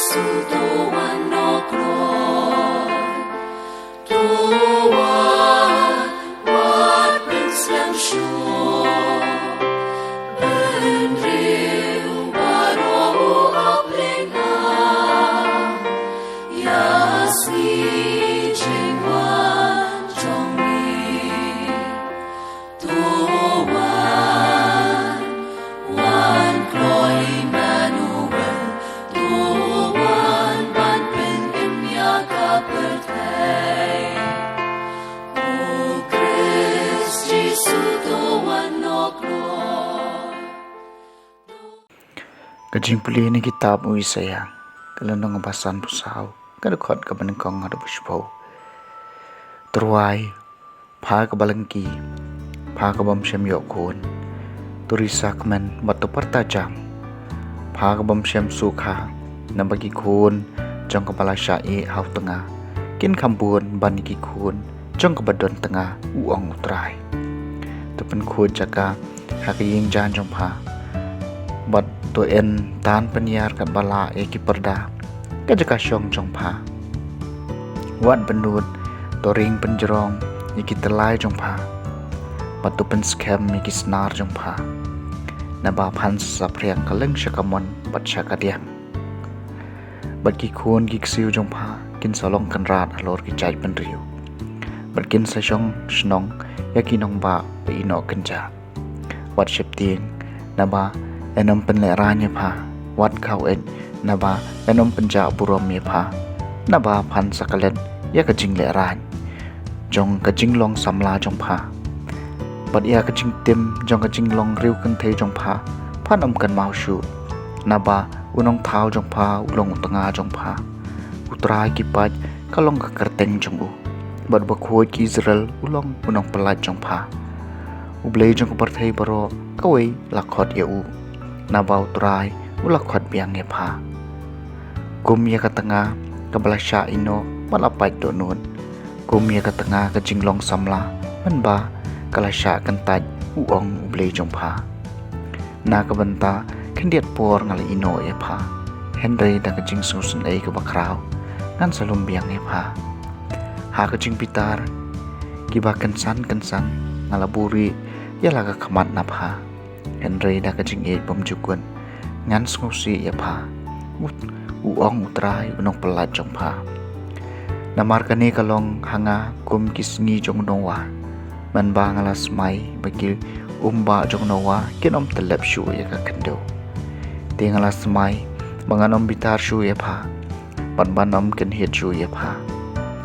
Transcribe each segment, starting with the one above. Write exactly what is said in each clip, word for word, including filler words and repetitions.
Jisu to wan noh kloi. To wan, wat pynslem shuh. Bynriew baroh u ap lyngngoh. Ïa sngi jingwan jong ngi. To wan, wan kloi Immanuel. To wan ban pynim ïa ka pyrthei. O Khrist Jisu to wan noh kloi. Ka jingpule na kitab u Isaïah, ka lynnong ba sanphew saw, ka dkhot kaba nyngkong haduh ba shiphew. Tyrwa, pha kaba lyngkhi, pha kabym shym ïoh khun, to risa kmen bad to pyrta jam, pha kabym shym sukha, naba ki khun jong kaba la shah ïeh ha u tnga kin kham bun ban ïa ki khun jong kaba don tnga, u ong u Trai. To pynkhuid jaka ha ka ïing jaiñ jong pha, bad to yn tan pynïar katba lah ïa ki pyrda ka jaka shong jong pha. Wat bynnud, to ring pynjrong ïa ki tyllai jong pha, bad to pynskhem ïa ki snar jong pha. Naba phan sa saphriang ka lyng sha kamon bad sha kadiang, bad ki khun ki ksiew jong pha kin sa long kynrad halor ki jaitbynriew, bad kin sa shong shnong ïa ki nongbah ba ïehnoh kynjah. Wat sheptieng, naba yn ym pynlehraiñ ïa pha. Wat khaw-eit, naba yn ym pynjah burom ïa pha. Naba phan sa klet ïa ka jinglehrain jong ka jinglong samla jong pha, bad ïa ka jingtim jong ka jinglong riewkynthei jong pha phan ym kynmaw shuh. Naba u nongthaw jong pha u long u tnga jong pha. U Trai ki paid ka long ka kyrteng jong u, bad u Bakhuid ki Israel u long u nongpyllait jong pha. U Blei jong ka pyrthei baroh kawei la khot ïa u, naba u Trai u la khot biang ïa pha. Kum ïa ka tnga kaba la shah ïehnoh bad la pait dohnud, kum ïa ka tnga ka jinglong samla mynba ka la shah kyntait, u ong u Blei jong pha. Na ka bynta khyndiat por nga la ïehnoh ïa pha, hynrei da ka jingsngewsynei kaba khraw ngan sa lum biang ïa pha. Ha ka jingbitar kiba kynsan kynsan nga la buhrieh ïa la ka khmat na pha, hynrei da ka jingïeit bymjukut ngan sngewsih ïa pha, u, u ong u Trai u nongpyllait jong pha. Namar kane ka long ha nga kum ki sngi jong u Noah, mynba nga la smai ba ki umbah jong u Noah kin ym tyllep shuh ïa ka khyndew. Te nga la smai ba ngan ym bitar shuh ïa pha, bad ban ym kynhied shuh ïa pha.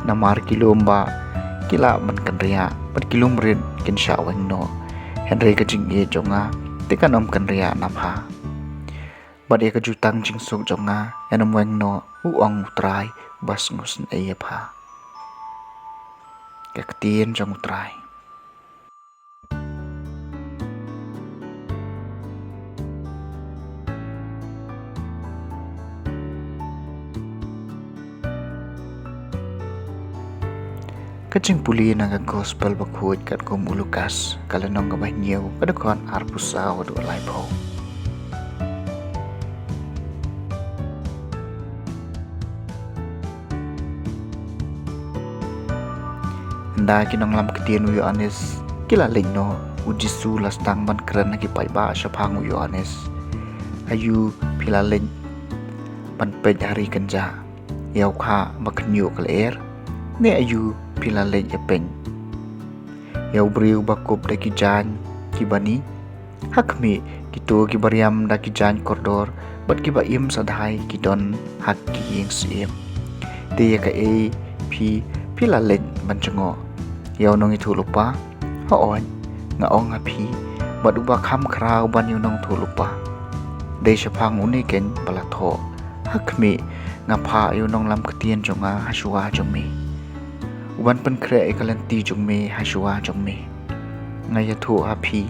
Namar ki lum bah ki lah ban kynriah, bad ki lum rit kin shah weng noh, hynrei ka jingïeit jong nga te kan ym kynriah na pha, bad ïa ka jutang jingsuk jong nga yn ym weng noh, u ong u Trai uba sngewsynei ïa pha. Ka ktien jong u Trai. Ka jingpule na ka Gospel Bakhuid katkum u Lukas, ka lynnong kaba hynñiew, ka dkhot arphew saw haduh laiphew. Ynda ki nonglam ktien u Ïoannis ki la leit noh, u Jisu la sdang ban kren ha ki paidbah shaphang u Ïoannis. Aïu phi la leit ban peit ha ri kynjah ïa u kha ba khynñiuh ka lyer, ne aïu phi la leit ïa peit ïa u briew ba kup da ki jaiñ ki bani? Ha khmih, kito kiba riam da ki jaiñ kordor bad kiba im sadhai ki don ha ki ïing syiem. Te ïa kaei phi, phi la leit ban jngoh? Ïa u nongïathuhlypa? Hooid, nga ong ha phi, bad uba kham khraw ban ïa u nongïathuhlypa dei shaphang une keiñ ba la thoh. Ha khmih, nga phah ïa u nonglam ktien jong nga ha shuwa jong me, u ban pynkhreh ïa ka lynti jong me ha shuwa jong me. Nga ïathuh ha phi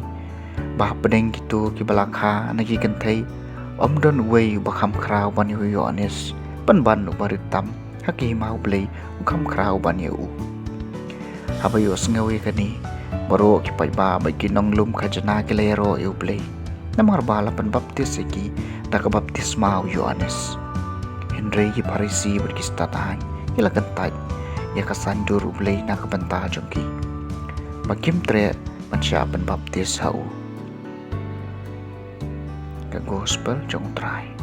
ba hapdeng kito kiba la kha na ki kynthei, ym don uwei uba kham khraw ban ïa u Ïoannis, pynban uba rit tam ha ki hima U Blei u kham khraw ban ïa u. Haba ïohsngew ïa kane, baroh ki paidbah bad ki nonglum khajna ki la ïaroh ïa U Blei, namar ba la pynbaptis ïa ki da ka baptisma u Ïoannis. Hynrei ki Pharisi bad ki stad-aiñ ki la kyntait ïa ka saiñdur U Blei na ka bynta jong ki, ba kim treh ban shah pynbaptis ha u. Ka Gospel jong U Trai.